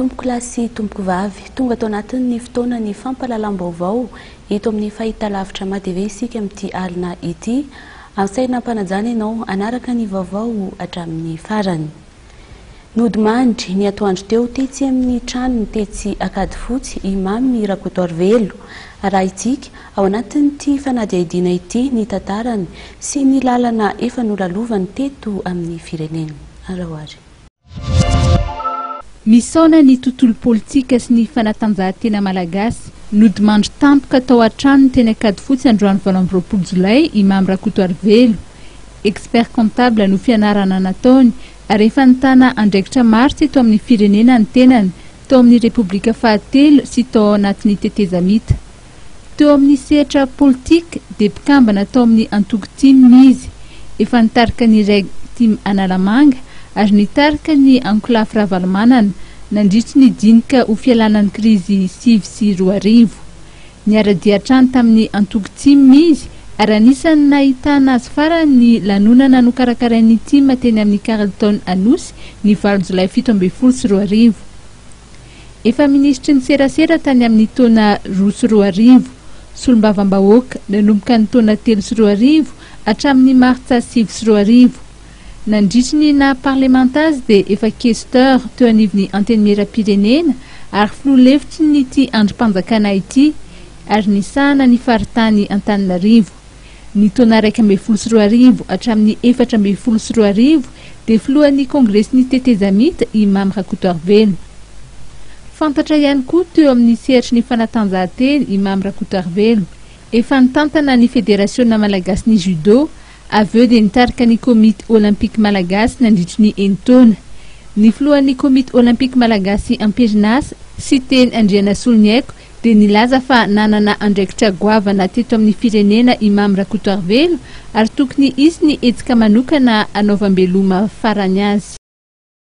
Tompokolahy sy tompokovavy, tonga ato anatin'ny fotoanan'ny fampahalalam-baovao eto amin'ny fahitalavitra MATV isika amin'ity alina ity. Asaina am-panajana ianao hanaraka ny vaovao hatramin'ny farany. Nodimandry ny atoandro teo tetsy amin'ny tranony tetsy Ankadifotsy i Mamy Rakotoarivelo. Arahintsika ao anatin'ity fanadihadiana ity ny tantarany sy ny lalana efa nolalovany teto amin'ny firenena. Araho ary. Misaona ny tontolo politika sy ny fanatanjahantena malagasy. Nodimandry tampoka tao an-tranony teny Ankadifotsy androany 28 jolay i Mamy Rakotoarivelo. Expert comptable no fianarana nataony ary efa nitana andraikitra maro teto amin'ny firenena ny tenany tao amin'ny Repoblika fahatelo sy tao anatin'ny tetezamita. Teo amin'ny sehatra politika dia mpikambana tao amin'ny antoko tim izy. Efa nitarika ny Reg tim Analamanga ary nitarika ny ankolafy Ravalomanana nandritry ny dinika ho fialana ny krizy 2009. Niara-dia hatrany tamin'ny antoko tim izy ary anisan'ny nahitana azy farany ny lanonana nokarakarain'ny tim teny amin'ny Carlton Anosy ny 8 jolay 2017. Efa minisitry ny serasera tany amin'ny taona 2002, solombavambahoaka nanomboka ny taona 2003 hatramin'ny martsa 2009. Nandritry ny naha parlemanta azy dia efa questeur teo anivon'ny Antenimierampirenena ary filoha lefitry ny ity andrim-panjakana ity ary nisahana ny faritany Antananarivo. Ny taona 2011 hatramin'ny 2014 dia filohan'ny Kongresin'ny tetezamita i Mamy Rakotoarivelo. Fantatra ihany koa teo amin'ny sehatry ny fanatanjahantena i Mamy Rakotoarivelo. Efa nitantana ny Federasiona malagasin'ny judo, avy eo dia nitarika ny Komity Olympika malagasy nandritry ny enin-taona. Ny filohan'ny Komity Olympika malagasy am-perinasa, Siteny Andrianasoloniaiko, dia nilaza fa nanana andraikitra goavana teto amin'ny firenena i Mamy Rakotoarivelo ary tokony hisy ny hetsika manokana hanaovam-beloma farany azy.